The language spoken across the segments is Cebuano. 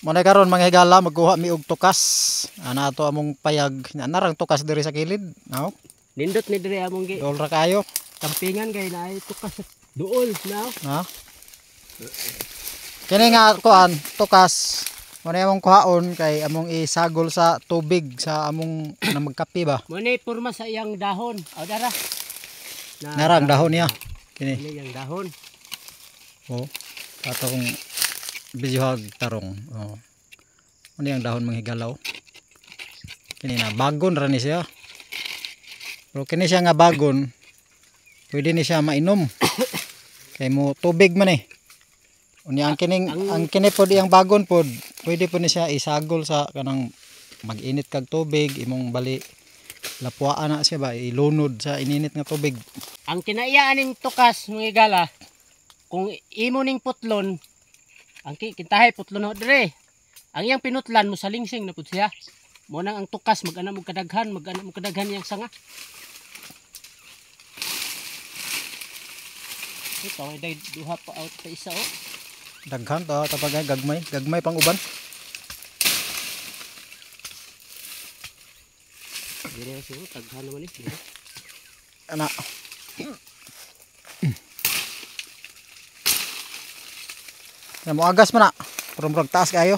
Muna karon mga higala, magkuha mi og tukas. Ana ato among payag. Narang tukas diri sa kilid. No? Nindot ni diri among gi. Dool ra kayo. Kampingan kay naay tukas duol na. Ha? Kini nga kuan tukas. Muna among kuhaon kay among isagol sa tubig sa among na magkape ba. Muna porma sa iyang dahon. O dara. Narang dahon niya. Kini. Kini iyang dahon. Oh. Atong bijuhag tarong. Oh. Ano yung dahon mga higalaw? Kini na bagon ra ni siya. Pero kini siya nga bagon, pwede ni siya mainom. Kay mo tubig man eh. Unya ang kining ang kini pod iyang bagon pod, pwede pod ni siya isagol sa kanang mag-init kag tubig, imong bali lapuaan na siya ba, ilunod sa ininit nga tubig. Ang kinaiya aning tukas mga higala, kung imo ning putlon, ang kintahay putlon ho dire. Ang iyang pinutlan mo sa lingsing na pud siya. Mo nang ang tukas mag-ana mo kadaghan, mag-ana mo kadaghan iyang sanga. Ito ay day duha pa out pa isa oh. Daghan ta tapag gagmay, gagmay pang uban. Dire siguro taghan naman ni. Ana. Na mo agas man na. Pero murag taas kayo.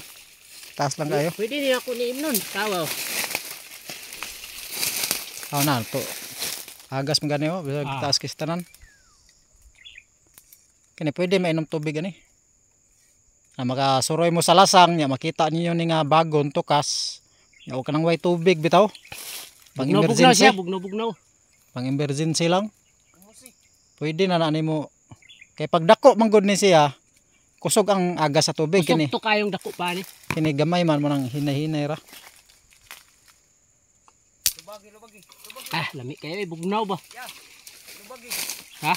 Taas lang kayo. Pwede niya ako ni Imnon. Tawaw. Oh, na to. Agas man gani oh, bisag taas kis tanan. Kini pwede mainom tubig ani. Na makasuroy mo sa lasang nya makita ninyo ni nga bagon tukas. Nya og kanang way tubig bitaw. Pang Bugnaw emergency. siya, bugnaw-bugnaw. Pang emergency lang. Pwede na na nimo. Kay pagdako man gud ni siya, kusog ang agas sa tubig Kusog kini. to kayong dako pa ni. Kini gamay man mo nang hinay-hinay ra. Ah, lami kayo eh, bugnaw ba? Ha?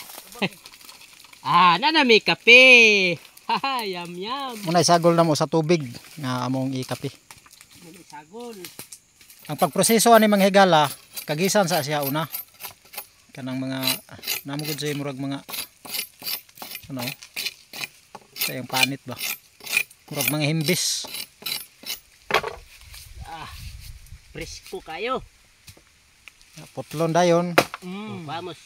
Ah, nanami kape. Haha, yam yam. Muna isagol na mo sa tubig nga among ikape. Muna isagol. Ang pagproseso ani mga higala, kagisan sa siya una. Kanang mga namo gud say murag mga ano sa iyang panit ba. Murag mga himbis. Ah, presko kayo. Putlon dayon. Vamos.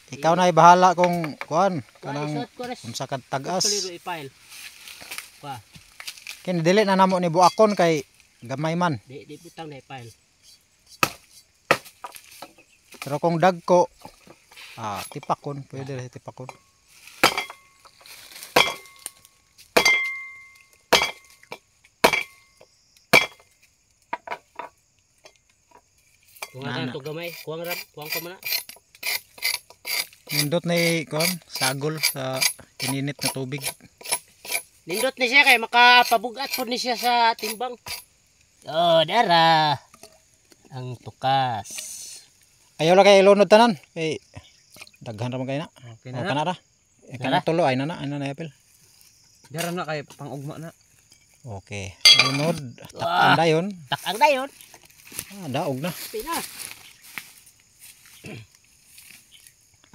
Ikaw na bahala kung kuan kanang unsa ka tag-as. Pa. Kini dili na namo ni buakon kay gamay man. Di butang na ipile. Pero kung dagko tipakon, pwede ra tipakon. Kung nga to gamay, kuwang rap, kuwang pa man na. Nindot ni kuan sagol sa ininit na tubig. Nindot ni siya kay makapabugat pod ni siya sa timbang. Oh, dara. Ang tukas. Ayaw la kay ilunod tanan kay daghan ra man kay na. Okay na. Oh, kana ra. E, kana tulo ay nana, ay nana apel. Dara na kay pang-ugma na. Okay. Lunod, takang dayon. Takang dayon. Ah, daog na. Pina.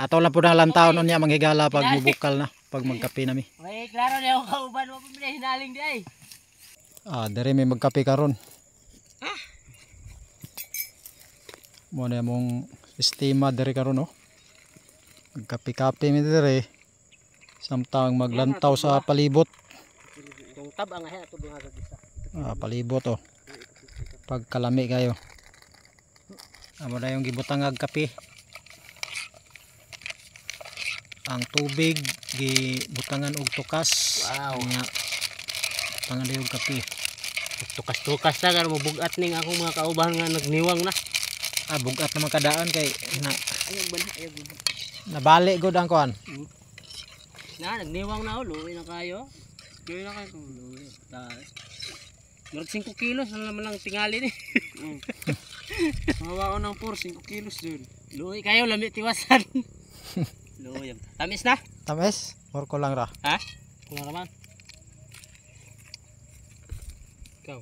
Ato lang po na lantaon unya manghigala pag mubukal na, pag magkape nami. May klaro na ako kauban mo pa hinaling di ay. Ah, dere may magkape karon. Ah. Mo na mong sistema dere karon no. Magkape-kape mi dere. Samtang maglantaw sa palibot. Yung tab ang ay ato duha sa isa. Ah, palibot oh. Pagkalami kayo. Amo na yung gibutang kape. Ang tubig gibutangan og tukas. Wow. Nga butangan dayon og kape. Tukas-tukas na karon mobugat ning akong mga kauban nga nagniwang na. Ah, bugat naman kadaan kay na nabali gud ang kuan. Na nagniwang na oh, luwi na kayo. Luwi na kayo. Luwi. Ta. Murag 5 kilos na naman ang tingali ni. Mawaon ng 4, 5 kilos dun. Luwi kayo lami tiwasan. Luwi. Tamis na? Tamis? Or ko lang ra. Ha? Kulang raman. Ikaw.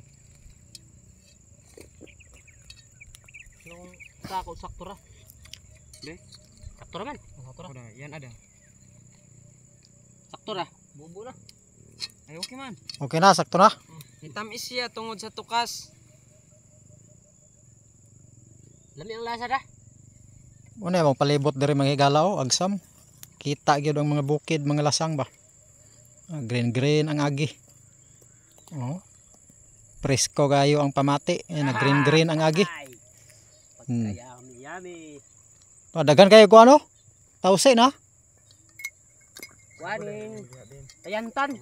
Yung sako, sakto ra. Be? Sakto ra man. Sakto ra. Wala, yan ada. Sakto ra. Bubo na. Ay, okay man. Okay na, sakto na. Nitamis siya tungod sa tukas. Lami ang lasa da. Una mo palibot diri, mga higala, oh, agsam. Kita gyud ang mga bukid, mga lasang ba. Ah, green green ang agi. Oh. Presko kayo ang pamati. Ayan, na green green ang agi. Ay. Pagkayami yami. Ah, daghan kayo ko ano? Tawsi na. Kuaning tayantan.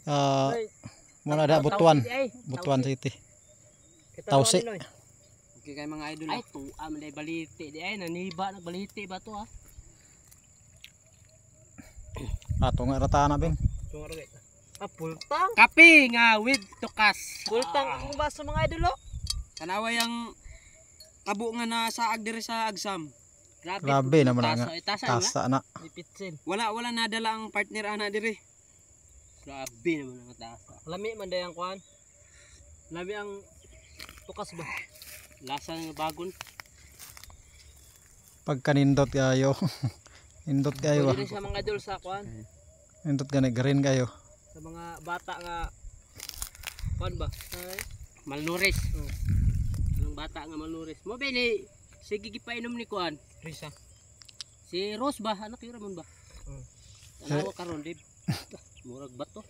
Ah, Ay, muna da Butuan. Tawsi di ay. Butuan City. Kita Tawsi. tuwa ninoy. Okay kay mga idol. Ay, tuwa man day baliti di ay, naniba nagbaliti ba to ah. Ato nga rata na bin. Ah, pultang. Kape nga with tukas. Pultang akong baso, mga idol oh. Tanaway ang kabo nga nasaag diri sa agsam. Grabe, Grabe naman na tasa, nga. eh, tasa nga. Tasa na. Ipitsin. Wala wala nadala ang partner ana diri. Grabe naman ang tasa. Lami man dayang kuan. Lami ang tukas ba? Lasa nga bagon. Pagkanindot kayo. Nindot kayo ah. Pwede siya, mga idol, sa kuan, Nindot gani green kayo. sa mga bata nga kuan ba? Ay, Malnourished. Ang bata nga malnourished. Mo bini sige gipainom ni kuan. Risa. Si Rose ba anak yun ramon ba? Tanawa karon dib. Murag bato.